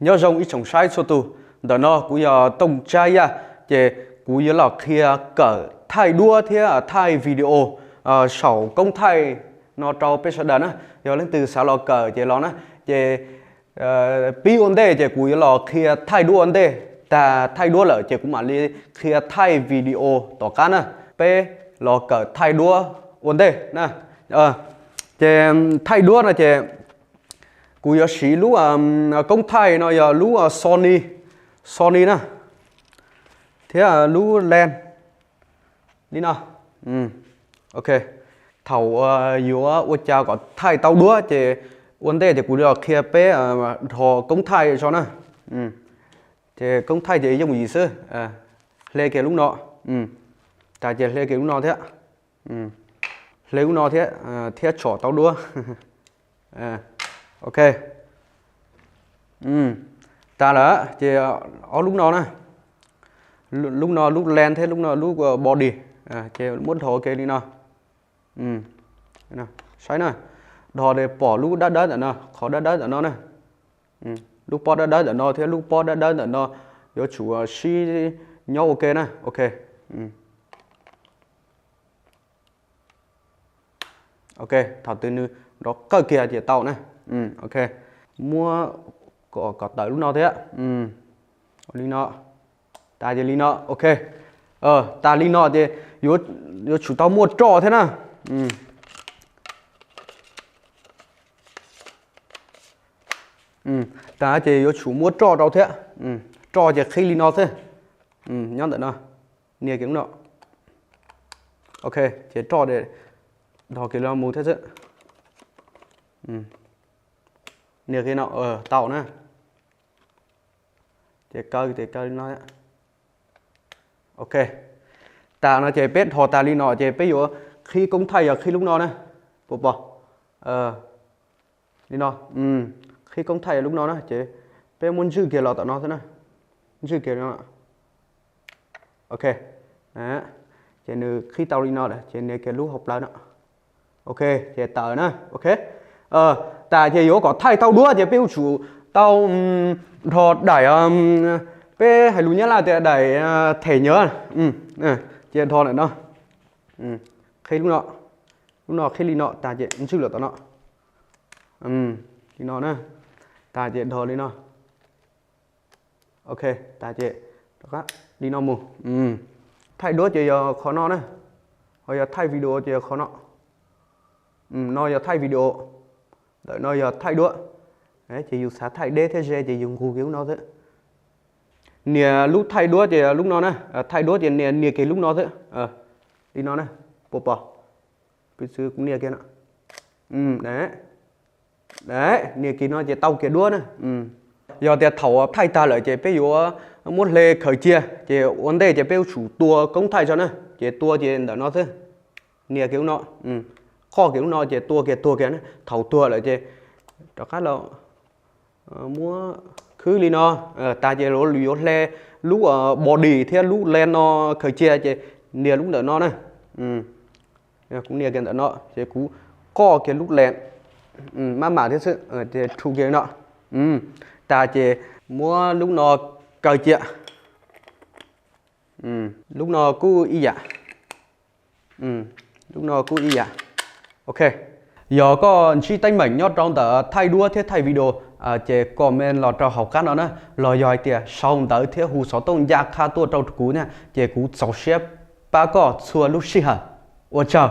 Nyob zoo ib tsoom saib txhua tus, ntawm no kuv yog Tooj Tsab Yaj, ces kuv yuav los qhia kawm thaij duab thiab thaij video saum koob thaij no rau peb sawv daws na. Yog leej twg xav los kawm ces los na. Ces pib ua ntej ces kuv yuav los qhia thaij duab ua ntej, tag thaij duab lawm ces kuv mam li qhia thaij video tom qab na. Peb los kawm thaij duab ua ntej na. Ces thaij duab no ces kuv yuav siv lub koob thaij no yog lub Sony, Sony na, thiab lub lens li no. Ok, thaum yuav ua cas kom thaij tau duab ces ua ntej ces kuv los qhia peb dhos koob thaij tso na. Ces koob thaij ces yooj yim xwb. Hle kiag lub no, tas ces hle kiag lub no thiab, hle lub no thiab, thiab tsom tau duab. Ok, tas lawm ces ob lub no na, lub no lub lens thiab lub no lub body, ces muab dhos kiag li no. Saib na, dhos ces pom lub dawb dawb ntawm no, qhov dawb dawb ntawm no na. Lub pob dawb dawb ntawm no thiab lub pob dawb dawb ntawm no yuav tsum sib nyob ua ke na. Ok, ok, thaum twg nws nrov qawj kiag ces tau na. Ok, muab kom tawm lub no thiab, li no, tas ces li no. Ok, tas li no ces yuav tsum tau muaj roj thiab na. Tas ces yuav tsum muab roj rau thiab. Roj ces qhib li no xwb, nyob ntawm no, nias kiag lub no. Ok, ces roj ces dhos kiag li no mus thiab xwb. Nias kiag no, tau na. Ces kaw ces kaw li no. Ok, tas no ces peb dhos tas li no ces peb yuav qhib koob thaij yog qhib lub no na, puas pom? Li no, qhib koob thaij yog lub no na ces peb muab ntswj kiag los tom no xwb na, ntswj kiag no. Ok, ces nws qhib tau li no lawm ces nias kiag lub hauv plawv no. Ok, ces tawm na. Ok, tas ces yuav kom thaij tau duab ces peb yuav tsum tau dhos daim, peb hais lus Nyab Laj tias daim them nyiav, ces dhos ntawm no, qhib lub no, lub no qhib li no tas ces ntswj los tom no, li no na, tas ces dhos li no. Ok, tas ces rov qab li no mus. Thaij duab ces yog qhov no na, ho yog thaij video ces yog qhov no. No yog thaij video, ntawm no yog thaij duab. Ces yus xav thaij deb thiab ze ces yus nqus kiag lub no xwb. Nias lub thaij duab ces lub no na, thaij duab ces nias nias kiag lub no xwb. Li no na, puas pom? Piv txwv kuv nias kiag no. Nias kiag no ces tau kiag duab na. Yog tias thaum thaij tag lawm ces peb yuav muab hle khaws cia, ces ua ntej ces peb yuav tsum tua koob thaij tso na, ces tua ces ntawm no xwb. Nias kiag lub no, qoj kiag lub no ces tua kiag tuag kiag na. Thaum tuag lawm ces rov qab los muab khwb li no, tas ces yuav hle lub body thiab lub lens no khaws cia ces nias lub ntawm no na. Kuv nias kiag ntawm no ces kuv qoj kiag lub lens, maj mam thiab xwb, ces rhu kiag li no. Tas ces muab lub no kaw cia. Lub no kuj ib yam. Lub no kuj ib yam. Ok, yog koj ntsib teeb meem nyob rau ntawm thaij duab thiab thaij video, ces comment los rau hauv qab no na, los yog hais tias sau ntawv thiab hu xov tooj ncaj qha tuaj rau kuv na, ces kuv txaus siab pab koj txhua lub sij hawm. Ua tsaug.